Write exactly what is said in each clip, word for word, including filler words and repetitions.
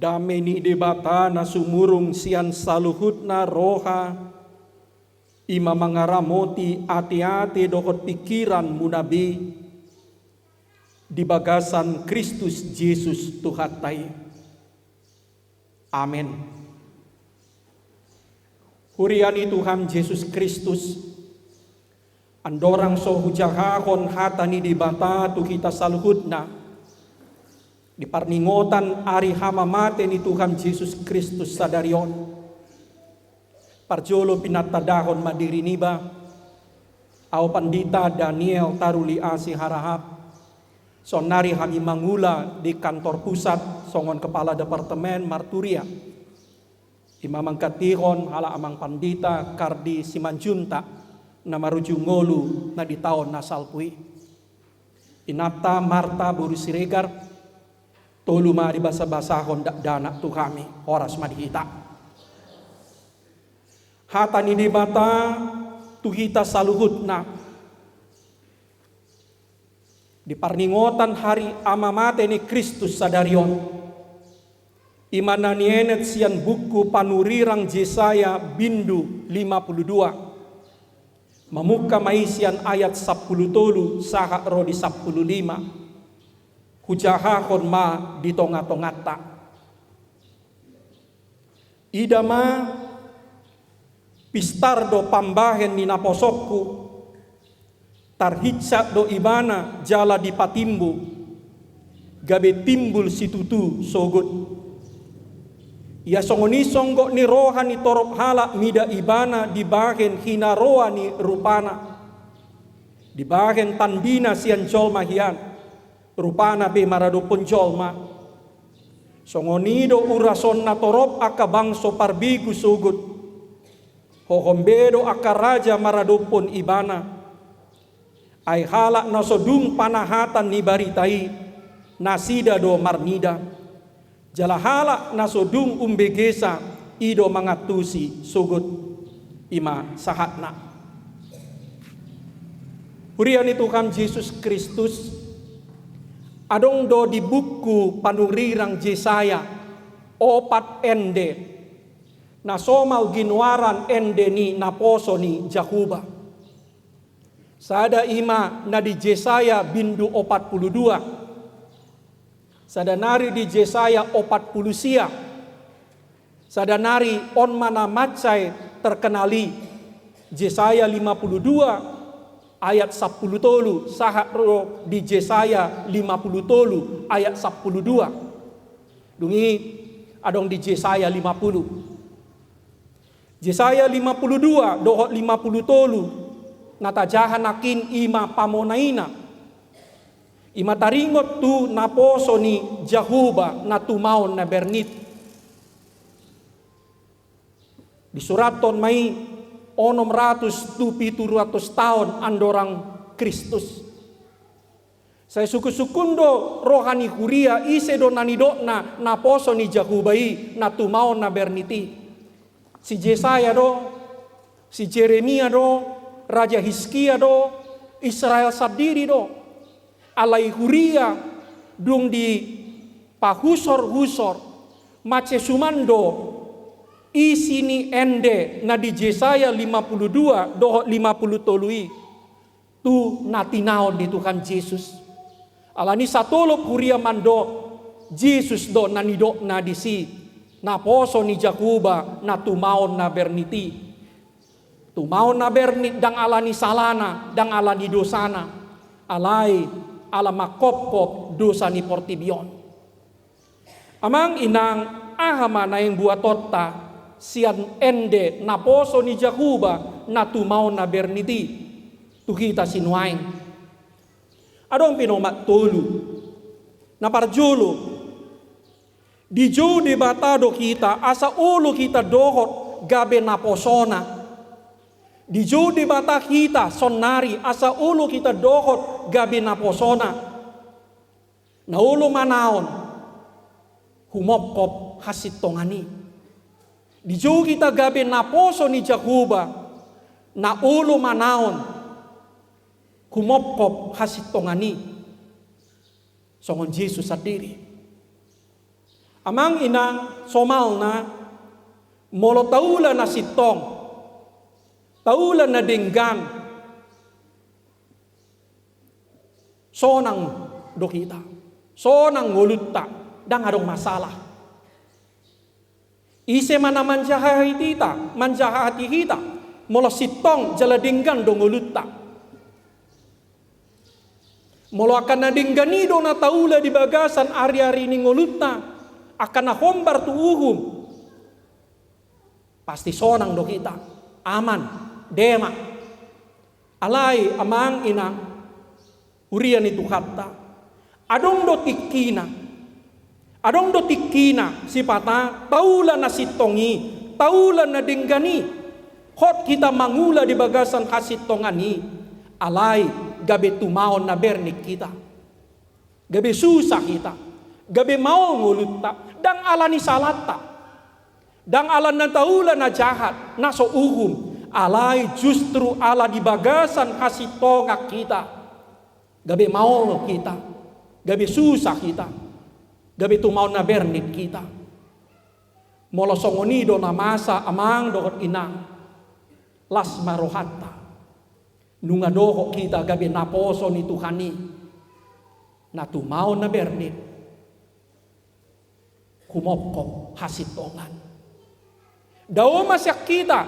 Dame ni Debata na sumurung sian saluhutna roha, i ma mangaramoti ateate dohot pingkiranmuna be di bagasan Kristus Jesus Tuhanta i. Amen. Huria ni Tuhan Jesus Kristus, andorang so hujahahon hata ni Debata tu hita saluhutna, di parningotan ari hamamate ni Tuhan Jesus Kristus sadari on, parjolo pinatandahon ma diri niba, ahu Pandita Daniel Taruli Asi Harahap, saonnari hami mangula di kantor pusat songon kepala departemen marturia. I ma manggantikan halak amang pandita Kardi Simanjuntak na marujung ngolu na di taon na salpu i. Inanta Marta boru Siregar, tolu ma dibasabasahon dakdanak tu hami, horas ma di hita. Hata ni Debata tu hita saluhutna. Di parningotan hari hamamate ni Kristus sadari on, i ma na nienet sian buku panurirang Jesaya bindu lima pulu dua. Mamungka ma i sian ayat sampulu tolu sahat ro di sampulu lima. Hujahahon ma di tongatonganta. Ida ma, pistar do pambahen ni naposongku, tarhinsat do ibana jala dipatimbo, gabe timbul situtu sogot. Ia songon i songgop ni roha ni torop halak mida ibana dibahen hinaroa ni rupana, dibahen tandina sian jolma hian, rupana pe maradophon jolma. Songon i do urasonna torop angka bangso parbegu sogot. Hohom be do angka raja maradophon ibana. Ai halak na so dung panahatan ni barita i, nasida do marnida. Jala halak na so dung umbegesa, i do mangantusi sogot. I ma sahatna. Huria ni Tuhan Jesus Kristus, adong do di buku panurirang Jesaya opat ende na somal ginoaran ende ni naposo ni Jahowa. Sada i ma na di Jesaya bindu opat pulu dua, sada nari di Jesaya opat pulu sia, sada nari on ma na mansai terkenal i, Jesaya lima pulu dua ayat sampulu tolu sahat ro di Jesaya lima pulu tolu ayat sampulu dua. Dung i adong di Jesaya lima pulu. Jesaya lima pulu dua dohot lima pulu tolu na tajaha nangkin i ma pamonaina. I ma taringot tu naposo ni Jahowa na tumaon na bernit. Disurathon ma i onom ratus tu pitu ratus taon andorang Kristus. Sai sungkunsungkun do roha ni huria ise do na nidokna naposo ni Jahowa i na tumaon na bernit i. Si Jesaya do, si Jeremia do, Raja Hiskia do, Israel sandiri do. Alai huria dung dipahusorhusor, mansai suman do isi ni ende na di Jesaya lima pulu dua dohot lima pulu tolu i tu na tinaon ni Tuhan Jesus. Alani satolop huria mandok Jesus do na nidokna disi, naposo ni Jahowa na tumaon na bernit i. Tumaon na bernit ndang alani salana, ndang alani dosana, alai ala manghophop dosa ni portibi on. Amang inang, aha ma naeng buatonta sian ende naposo ni Jahowa na tumaon na bernit i tu hita sinuaeng? Adong pinomat tolu. Na parjolo, dijou Debata do hita asa olo hita dohot gabe naposona. Dijou Debata hita saonnari asa olo hita dohot gabe naposona. Na olo manaon, humongkop hasintongan i. Dijou hita gabe naposo ni Jahowa, na olo manaon, humongkop hasintongan i. Songon Jesus sandiri. Amang inang, somalna, molo taula na sintong, taula na denggan, sonang do hita, sonang ngolunta, ndang adong masalah. Ise ma na manjahati hita, manjahati hita, molo sintong jala denggan do ngolunta. Molo angka na denggan i do na taula di bagasan ari-ari ni ngolunta, angka na hombar tu uhum, pasti sonang do hita, aman, dema. Alai amang inang, huria ni Tuhanta, adong do tingkina. Adong do tingkina, sipata taula na sintong i, taula na denggan i. Hot hita mangula di bagasan hasintongan i, alai gabe tumaon na bernit hita. Gabe susah hita, gabe maol ngolunta, ndang ala ni salanta, ndang ala na taula na jahat, na so uhum, alai justru ala di bagasan hasintongan hita. Gabe maol hita, gabe susah hita, gabe tumaon na bernit hita. Molo songon i do na masa amang dohot inang, las ma rohanta. Nunga dohot hita gabe naposo ni Tuhan i, na tumaon na bernit, humongkop hasintongan. Dao ma sian hita,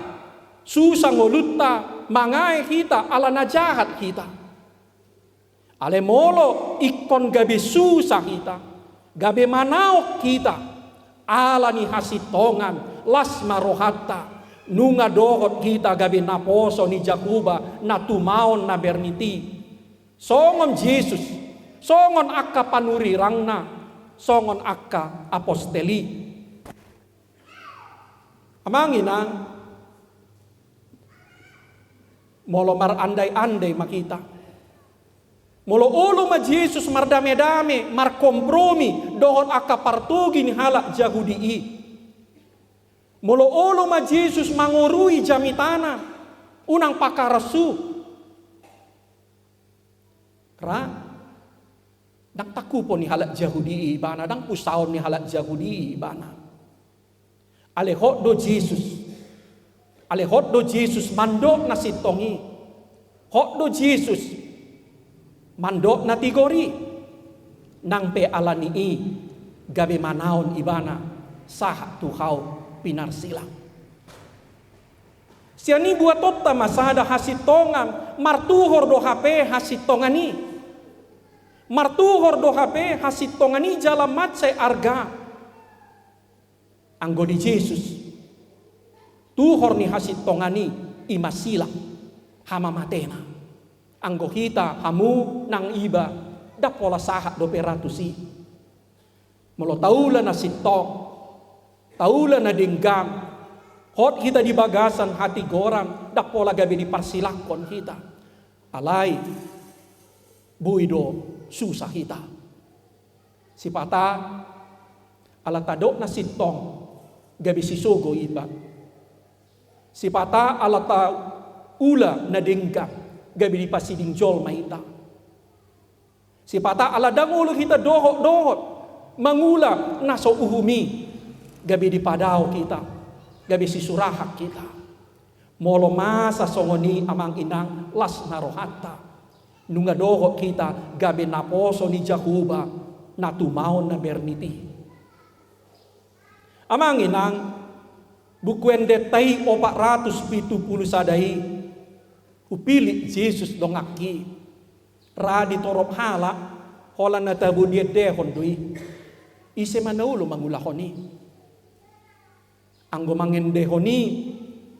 susah ngolunta, mangae hita, ala na jahat hita. Alai molo ingkon gabe susah hita, gabe manaon hita, ala ni hasintongan, las ma rohanta, nunga dohot hita gabe naposo ni Jahowa, na tumaon na bernit i. Songon Jesus, songon angka panurirangna, songon angka apostel i. Amang inang, molo marandai-andai ma hita, molo olo ma Jesus mardame-dame, markompromi dohot angka partogi ni halak Jahudi i, molo olo ma Jesus mangorui jamitana, unang pakaras hu. Ra, ndang tangkupon ni halak Jahudi i ibana, ndang pusaon ni halak Jahudi i ibana. Alai hot do Jesus, alai hot do Jesus mandok na sintong i. Hot do Jesus mandok na tigor i. Nang pe ala ni i gabe manaon ibana sahat tu hau pinarsilang. Sian i buatonta ma sada hasintongan, martuhor do hape hasintongan i. Martuhor do hape hasintongan i jala mansai arga. Anggo di Jesus, tuhor ni hasintongan i, i ma silang, hamamatena. Anggo hita, hamu nang iba, ndang pola sahat dope ra tusi. Molo taula na sintong, taula na denggan, hot hita di bagasan hatigoran, ndang pola gabe diparsilangkon hita. Alai, boi do susah hita. Sipata ala tadok na sintong, gabe sisogo hita. Sipata ala taula na denggan, gabe dipasiding jolma hita. Sipata ala ndang olo hita dohot-dohot mangula na so uhum i, gabe dipadao hita, gabe sisurahan hita. Molo masa songon i amang inang, las ma rohanta. Nunga dohot hita gabe naposo ni Jahowa, na tumaon na bernit i. Amang inang, Buku Endenta i opat ratus pitu pulu sada i, hupilit Jesus donganki. Ra di torop halak, holan na tabo diendehon do i. Ise ma na olo mangulahon i? Anggo mangendehon i,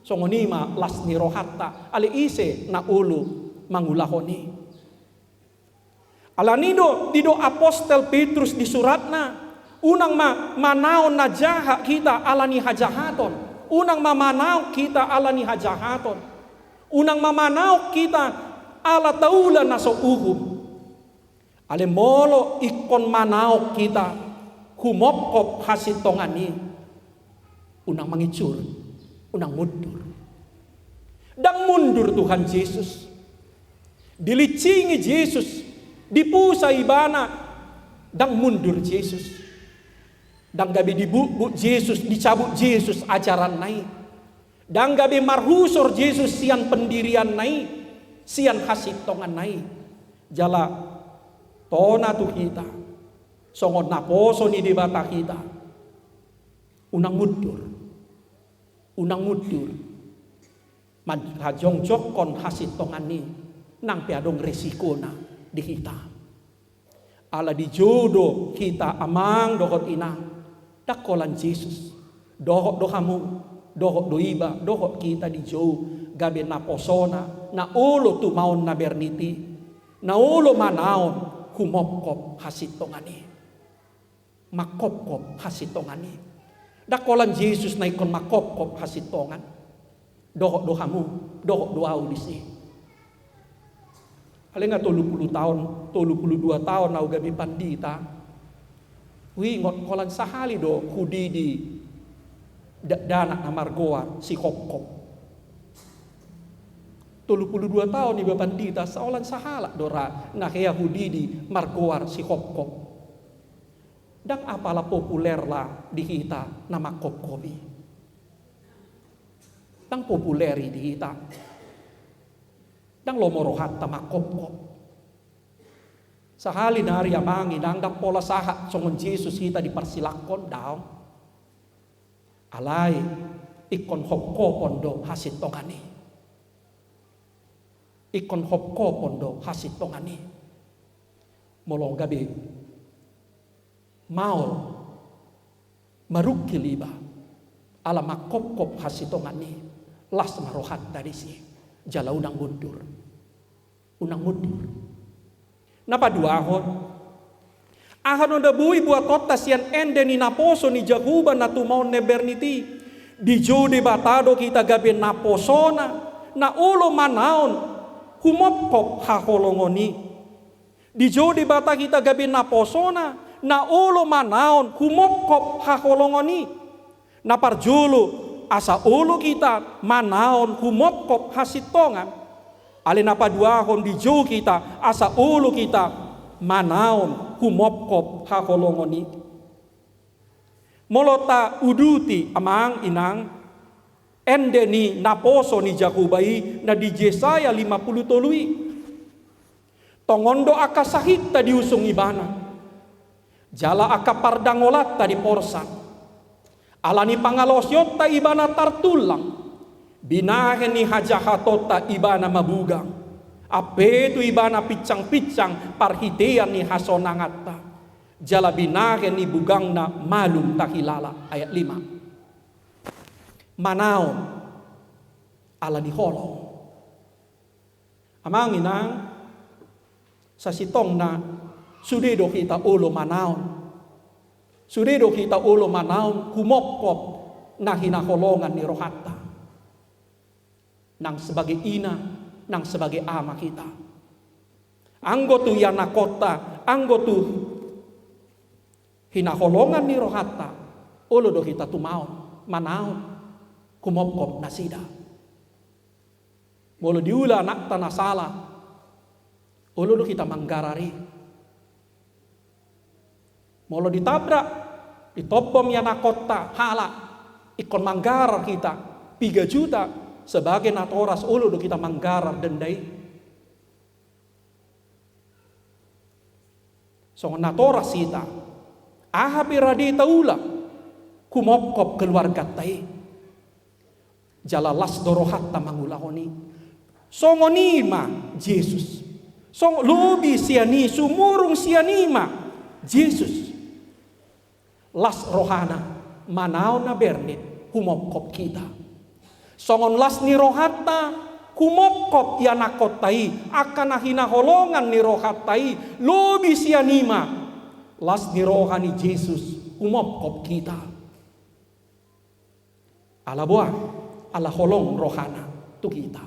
songon i ma las ni rohanta, alai ise na olo mangulahon i? Alani do, didok apostel Petrus di suratna, unang ma manaon na jahat hita ala ni hajahaton, unang ma manaon hita ala ni hajahaton, unang ma manaon hita ala taula na so uhum. Alai molo ingkon manaon hita, humongkop hasintongan i, unang manginsur, unang mundur. Ndang mundur Tuhan Jesus. Dilinsingi Jesus, dipusa ibana, ndang mundur Jesus. Ndang gabe dibutbut Jesus, dicabut Jesus ajaranna i. Ndang gabe marhusor Jesus sian pendirianna i, sian hasintonganna i. Jala tona tu hita, songon naposo ni Debata hita, unang mundur. Unang mundur manghajongjonghon hasintongan i, nang pe adong resikona di hita. Ala dijou do hita, amang dohot inang, ndang holan Jesus, dohot do hamu, dohot do iba, dohot hita dijou gabe naposona, na olo tumaon na bernit i, na olo manaon humopkop hasintongan i. Mangkopkop hasintongan i. Ndang holan Jesus na ingkon mangkopkop hasintongan. Dohot do hamu, dohot do ahu disi. Alai nga tolu pulu taon, tolu pulu dua taon ahu gabe pandita. Huingot holan sahali do hudidi da-, dakdanak na margoar si Hopkop. Tolu pulu dua taon iba pandita, sa holan sahalak do ra na hea hudidi margoar si Hopkop. Ndang apala populer la di hita na mangkopkop i. Ndang populer i di hita. Ndang lomo rohanta mangkopkop. Sahali nari, amang inang, ndang pola sahat songon Jesus hita diparsilanghon, daong. Alai ingkon hopkopon do hasintongan i. Ingkon hopkopon do hasintongan i. Molo gabe maol, marungkil iba ala mangkopkop hasintongan i, las ma rohanta disi, jala unang mundur. Unang mundur. Na paduahon, aha do na boi buatonta sian ende ni naposo ni Jahowa na tumaon na bernit i? Dijou Debata do hita gabe naposona, na olo manaon humopkop haholongon i. Dijou Debata hita gabe naposona, na olo manaon humopkop haholongon i. Na parjolo, asa olo hita manaon humopkop hasintongan. Alai na paduahon, dijou hita asa olo hita manaon humopkop haholongon i. Molo tauduti, amang inang, ende ni naposo ni Jahowa i na di Jesaya lima pulu tolu i. Tongon do angka sahitta diusung Ibana, jala angka pardangolanta diporsan. Ala ni pangalaosionta Ibana tartullang, binahen ni hajahatonta Ibana mabugang. Ampe tu Ibana pinsangpinsang parhitean ni hasonanganta, jala binahen ni bugangna malum tahilala. Ayat lima. Manaon ala ni holong. Amang inang, sasintongna sude do hita olo manaon. Sude do hita olo manaon humopkop na hinaholongan ni rohanta. Nang sebagai ina, nang sebagai ama hita. Anggo tu ianakkonta, anggo tu hinaholongan ni rohanta, olo do hita tumaon, manaon humopkop nasida. Molo diula anakta na sala, olo do hita manggarar i. Molo ditabrak, ditombom ianakkonta halak, ingkon manggarar hita, piga juta, sebagai natoras olo do hita manggarar denda i. Songon natoras hita, aha pe rade taula, humopkop keluarganta i. Jala las do rohanta mangulahon i. Songon i ma Jesus. Song-, lobi sian i, sumurung sian i ma Jesus. Las rohana manaon na bernit humopkop hita. Songon las ni rohanta humopkop ianakkonta i, angka na hinaholongan ni rohanta i, lobi sian i ma las ni roha ni Jesus humopkop hita. Ala boha? Ala holong rohana tu hita.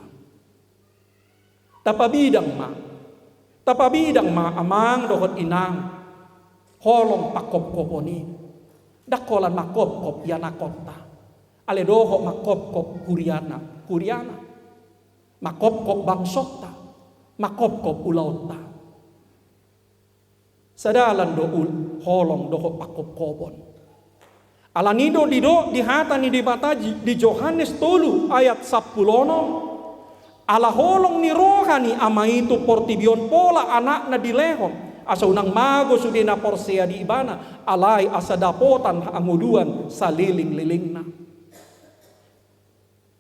Tapabidang ma, tapabidang ma amang dohot inang, holong pangkopkopon i. Ndang holan mangkopkop ianakkonta, alai dohot mangkopkop huriana, huriana, mangkopkop bangsonta, mangkopkop ulaonta. Sadalan do ul-, holong dohot pangkopkopon. Alani do didok di hata ni Debata di Johannes tolu ayat sampulu onom, ala holong ni roha ni Ama i tu portibi on pola Anakna dilehon, asa unang mago sude na porsea di Ibana, alai asa dapotan hangoluan salelenglelengna.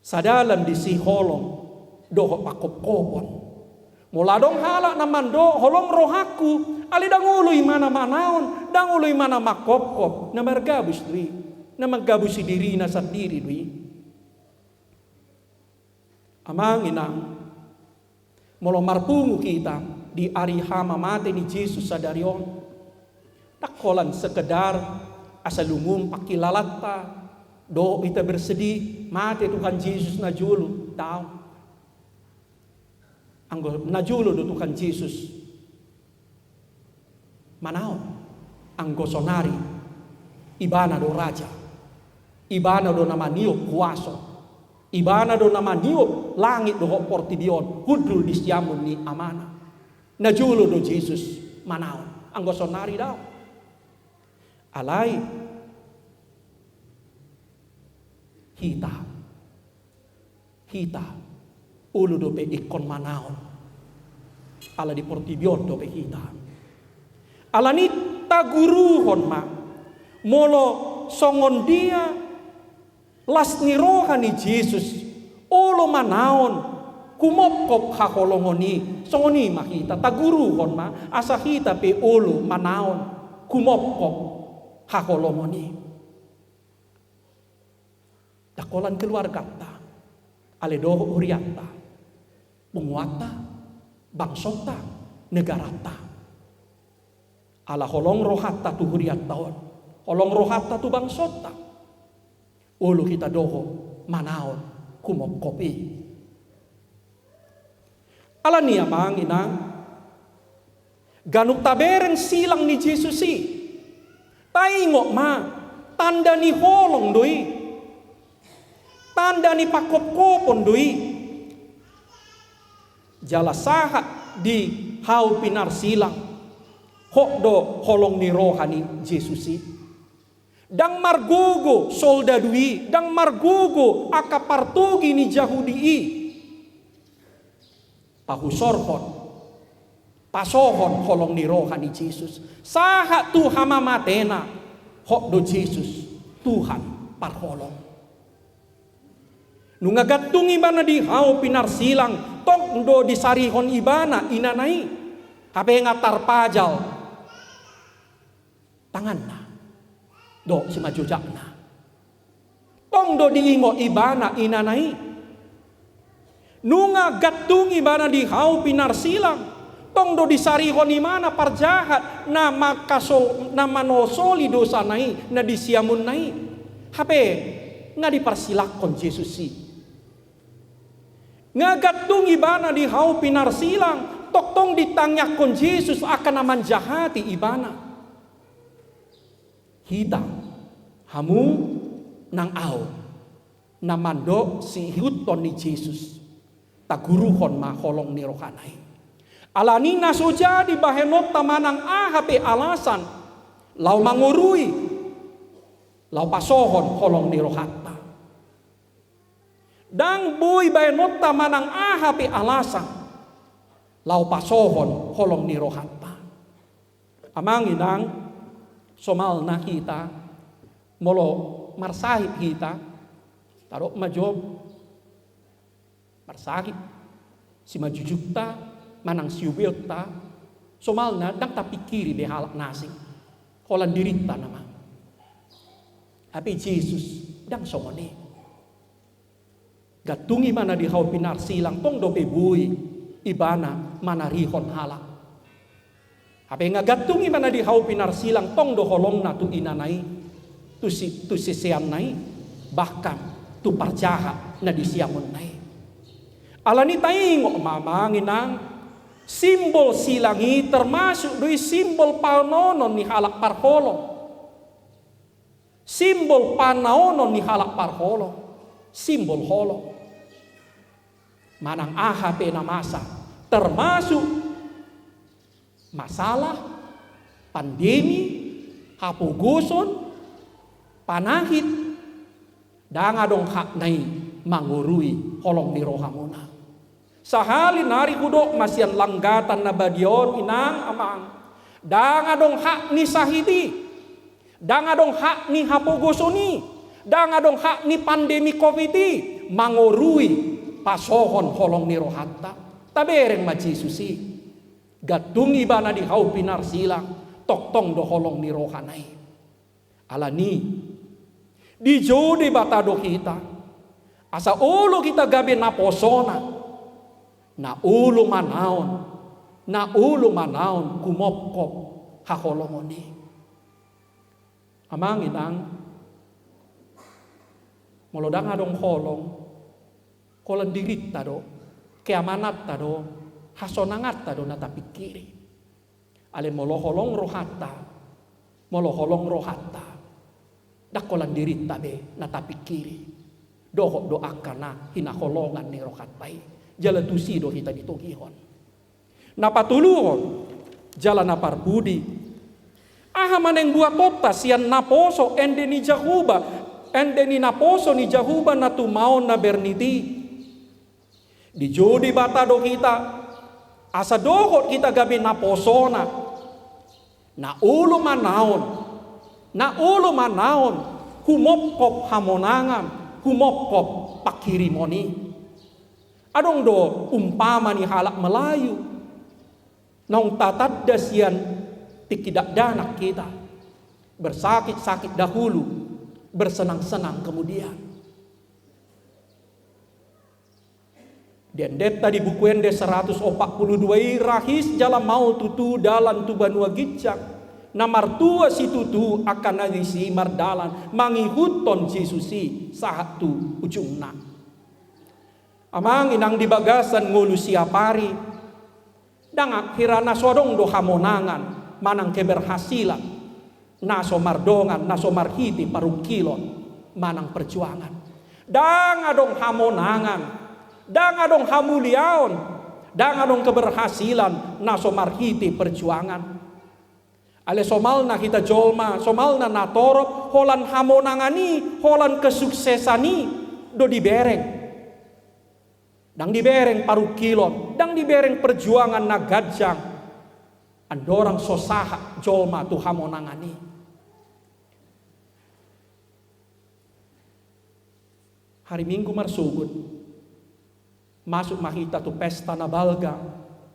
Sadalan disi holong dohot panghophopon. Molo adong halak na mandok holong rohangku, alai ndang olo ibana manaon, ndang olo ibana manghophop, na margabus do i, na manggabusi dirina sandiri do i. Amang inang, molo marpungu hita di ari hamamate ni Jesus sadari on, ndang holan sekedar asa lungun pangkilalanta, dohot hita bersedih, mate Tuhan Jesus na jolo, daong. Anggo na jolo do Tuhan Jesus manaon, anggo sonari Ibana do Raja, Ibana do na maniop huaso, Ibana do na maniop langit dohot portibi on hundul di siamun ni Amana. Na jolo do Jesus manaon, anggo sonari daong. Alai hita, hita olo dope ingkon manaon, ala di portibi on dope hita. Alani taguruhon ma, molo songon dia las ni roha ni Jesus, olo manaon, humophop haholongon i, songon i ma hita, taguruhon ma, asa hita pe olo manaon, humophop haholongon i. Ndang holan keluarganta, alai dohot hurianta, punguanta, bangsonta, negaranta. Ala holong rohanta tu hurianta on, holong rohanta tu bangsonta, olo hita dohot manaon, humophop i. Alani amang inang, ganup tabereng silang ni Jesus i, taingot ma, tanda ni holong do i, tanda ni panghophopon do i. Jala sahat di hau pinarsilang, hot do holong ni roha ni Jesus i. Ndang margogo soldadu i, ndang margogo angka partogi ni Jahudi i. Pahusorhon, pasohon holong ni roha ni Jesus. Sahat tu hamamatena, hot do Jesus, Tuhan parholong. Nunga gantung ibana di hau pinarsilang, tong do disarihon ibana inana i. Hape nga tarpajal tanganna dohot simanjojakna. Tong do diingot ibana inana i. Nunga gantung ibana di hau pinarsilang, tong do disarihon ibana parjahat na mangkasol, na manosoli dosana i, na di siamunna i. Hape nga diparsilanghon Jesus i. Nga gantung ibana di hau pinarsilang, tongtong ditangiangkon Jesus angka na manjahati ibana. Hita, hamu, nang ahu, na mandok siihuthon ni Jesus, taguruhon ma holong ni rohana i. Alani na so jadi bahenonta manang aha pe alasan, laho mangorui, laho pasohon holong ni rohanta. Ndang boi baenonta manang aha pe alasan, laho pasohon holong ni rohanta. Amang inang, somalna hita, molo marsahit hita, tadok ma jo, marsahit simanjujungta manang siubeonta, somalna ndang tapingkiri be halak na asing, holan dirinta nama. Hape Jesus ndang songon i. Gantung ibana di hau pinarsilang, tong dope boi ibana manarihon halak. Hape nga gantung ibana di hau pinarsilang, tong do holongna tu inana i, tu si, tu siseanna i, bahkan tu parjahat na di siamunna i. Alani taingot ma amang inang, simbol silang i termasuk do i simbol panaonon ni halak parholong. Simbol panaonon ni halak parholong, simbol holong. Manang aha pe na masa, termasuk masalah, pandemi, hapogoson, Panahit, ndang adong hakna i mangorui holong ni rohamuna. Sahali nari hudok ma sian langgatan na badia on, inang, amang, ndang adong hak ni sahit i, ndang adong hak ni hapogoson i, ndang adong hak ni pandemi covid i mangorui pasohon holong ni rohanta. Tabereng ma Jesus i. Gantung ibana di hau pinarsilang, tongtong do holong ni rohana i. Alani i, dijou Debata do hita, asa olo hita gabe naposona, na olo manaon, na olo manaon humopkop haholongon i. Amang, inang, molo ndang adong holong, holan dirinta do, keamananta do, hasonanganta do na tapingkiri. Alai molo holong rohanta, molo holong rohanta, ndang holan dirinta be na tapingkiri. Dohot do angka na hinaholongan ni rohanta i. Jala tusi do hita ditogihon. Na patoluhon, jala na parpudi, aha ma naeng buatonta sian naposo ende ni Jahowa, ende ni naposo ni Jahowa na tumaon na bernit i? Dijou Debata do hita, asa dohot hita gabe naposona, na olo manaon, na olo manaon humopkop hamonangan, humopkop panghirimon i. Adong do umpama ni halak Melayu naung tatanda sian tingki dakdanak hita, bersakit-sakit dahulu, bersenang-senang kemudian. Di endenta di Buku Ende seratus opat puluh dua i, rahis jala maol tutu dalan tu banua ginjang. Na martua situtu angka na disi mardalan mangihuthon Jesus i sahat tu ujungna. Amang, inang, di bagasan ngolu siapari, ndang hira na so adong do hamonangan manang keberhasilan na so mardongan, na so marhite parungkilon manang perjuangan. Ndang adong hamonangan, ndang adong hamuliaon, ndang adong keberhasilan na so marhite perjuangan. Alai somalna hita jolma, somalna natorop, holan hamonangan i, holan kesuksesan i do dibereng. Ndang dibereng parungkilon, ndang dibereng perjuangan na ganjang, andorang so sahat jolma tu hamonangan i. Hari Minggu marsogot, masuk ma hita tu pesta na balga,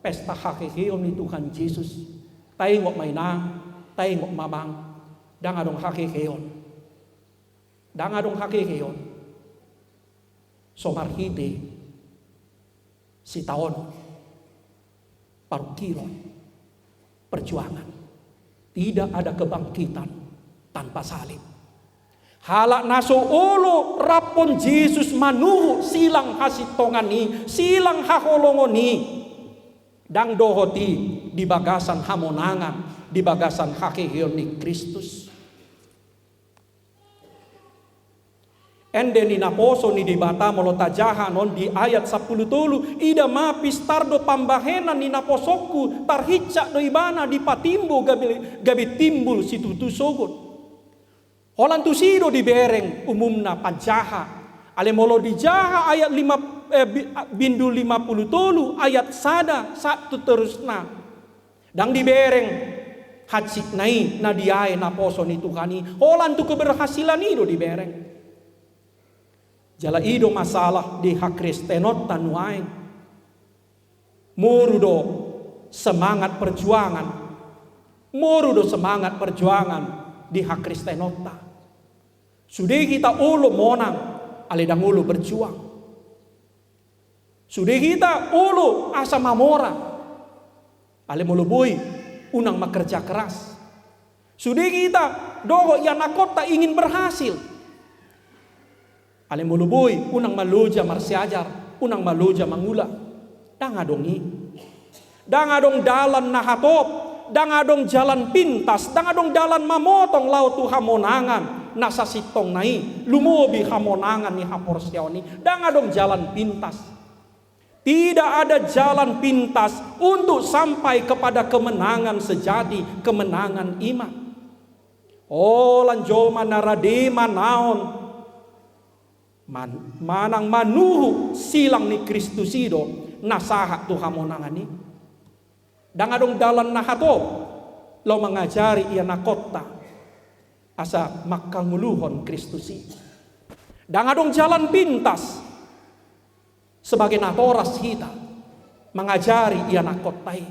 pesta haheheon ni Tuhan Jesus. Taingot ma, inang, taingot ma, amang, ndang adong haheheon, ndang adong haheheon so marhite sitaonon, parungkilon, perjuangan. Tidak ada kebangkitan tanpa salib. Halak na so olo raphon Jesus manuhuk silang hasintongan i, silang haholongon i, ndang dohot i di bagasan hamonangan, di bagasan haheheon ni Kristus. Ende ni naposo ni Debata molo tajaha annon di ayat sampulu tolu, ida ma pistar do pambahenan ni naposongku, tarhinsat do ibana dipatimbo gabe, gabe timbul situtu sogot. Holan tusi do dibereng umumna panjaha. Alai molo dijaha ayat lima, eh, bi-, bindu lima pulu tolu ayat sada sahat tu terusna, ndang dibereng hansikna i na diae naposo ni Tuhan i, holan tu keberhasilan i do dibereng. Jala i do masalah di hakristenonta nuaeng. Moru do semangat perjuangan. Moru do semangat perjuangan di hakristenonta. Sude hita olo monang, alai ndang olo berjuang. Sude hita olo asa mamora, alai molo boi unang ma kerja keras. Sude hita dohot ianakhonta ingin berhasil, alai molo boi unang ma loja marsiajar, unang ma loja mangula. Ndang adong i. Ndang adong dalan na hatop, ndang adong jalan pintas, ndang adong dalan mamotong laho tu hamonangan na sasintongna i, lumobi hamonangan ni haporseaon i. Ndang adong jalan pintas. Tidak ada jalan pintas untuk sampai kepada kemenangan sejati, kemenangan iman. Holan jolma na rade manaon, man-, manang manuhuk silang ni Kristus i do na sahat tu hamonangan i. Ndang adong dalan na hatop laho mangajari ianakhonta asa manghangoluhon Kristus i. Ndang adong jalan pintas sebagai natoras hita mangajari ianakhonta i.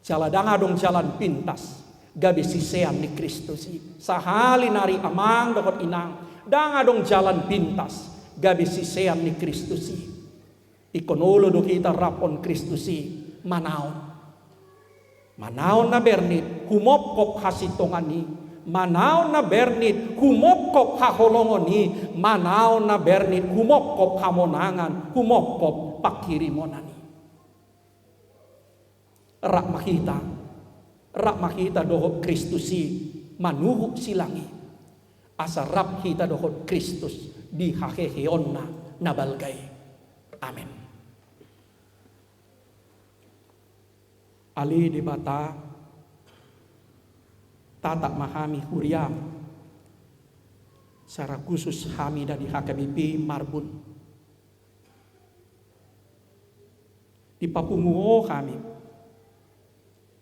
Jala ndang adong jalan pintas gabe sisean ni Kristus i. Sahali nari amang dohot inang, ndang adong jalan pintas gabe sisean ni Kristus i. Ingkon olo do hita raphon Kristus i manaon. Manaon na bernit humopkop hasintongan i, manaon na bernit humopkop haholongon i, manaon na bernit humopkop hamonangan, humopkop pangkirimonan i. Rap ma hita, rap ma hita dohot Kristus i manuhuk silang i, asa rap hita dohot Kristus di haheheonna na balga i. Amen. Ale Debata, tatap ma hami huriam, secara khusus hami na di H K B P Marbun. Dipapungu Ho hami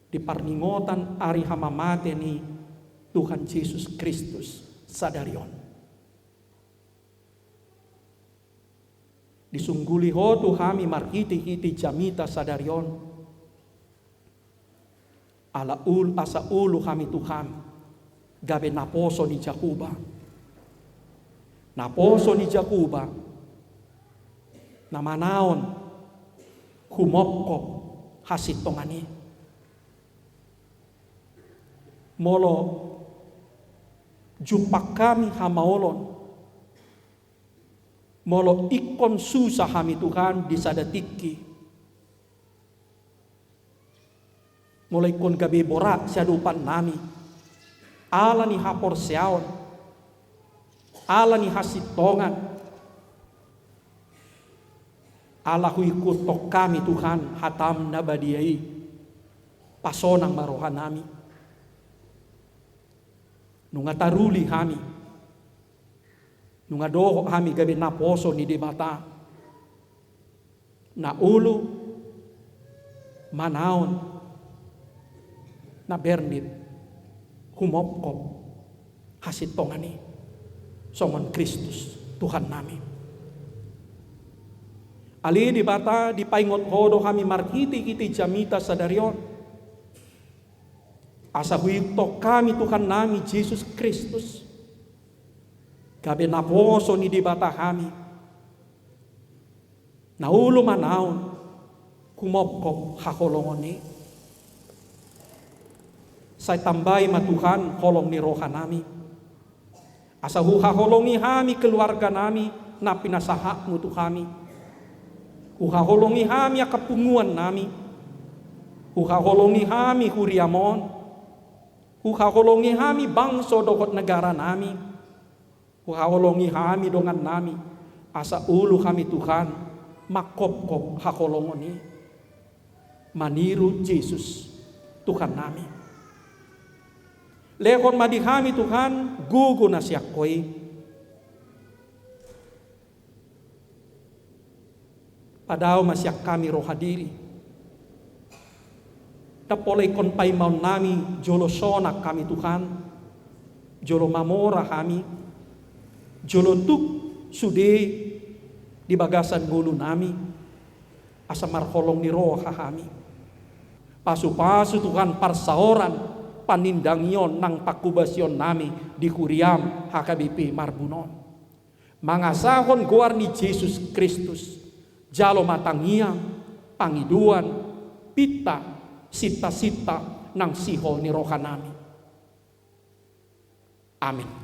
di parningotan ari hamamate ni Tuhan Jesus Kristus sadari on. Disungguli Ho tu hami marhitehite jamita sadari on. Ala ul-, asa olo hami tu Ho gabe naposo ni Jahowa. Naposo ni Jahowa na manaon humopkop hasintongan i. Molo jumpang hami hamaolon, molo ingkon susa hami Tuhan di sada tingki, molo ingkon gabe borat siadopannami, ala ni haporseaon, ala ni hasintongan, ala huikuthon hami Tuhan hatam na badia i, pasonang ma rohanami. Nunga taruli hami, nunga dohot hami gabe naposo ni Debata, na olo manaon na bernit humopkop hasintongan i songon Kristus Tuhannami. Ale Debata, dipaingot Ho do hami marhitehite jamita sadari on, asa huikuthon hami Tuhannami Jesus Kristus gabe naposo ni Debata hami, na olo manaon humopkop haholongon i. Sai tambai ma Tuhan holong ni rohanami, asa huhaholongi hami keluarganami na pinasahatMu tu hami. Huhaholongi hami angka punguannami. Huhaholongi hami huriaM on. Huhaholongi hami bangso dohot negaranami. Huhaholongi hami dongannami, asa olo hami Tuhan manghophop haholongon i maniru Jesus Tuhannami. Lehon ma di hami Tuhan gogo na sian Ho i. Padao ma sian hami roha diri. Ndang pola ingkon paimaonnami jolo sonang hami Tuhan, jolo mamora hami, jolo tuk sude di bagasan ngolunami, asa marholong ni roha hami. Pasupasu Tuhan parsaoran, panindangion nang pangkobasionnami di huriaM H K B P Marbun on. Mangasahon goar ni Jesus Kristus, jalo ma tangiang, pangidoan, pinta, sintasinta nang sihol ni rohanami. Amen.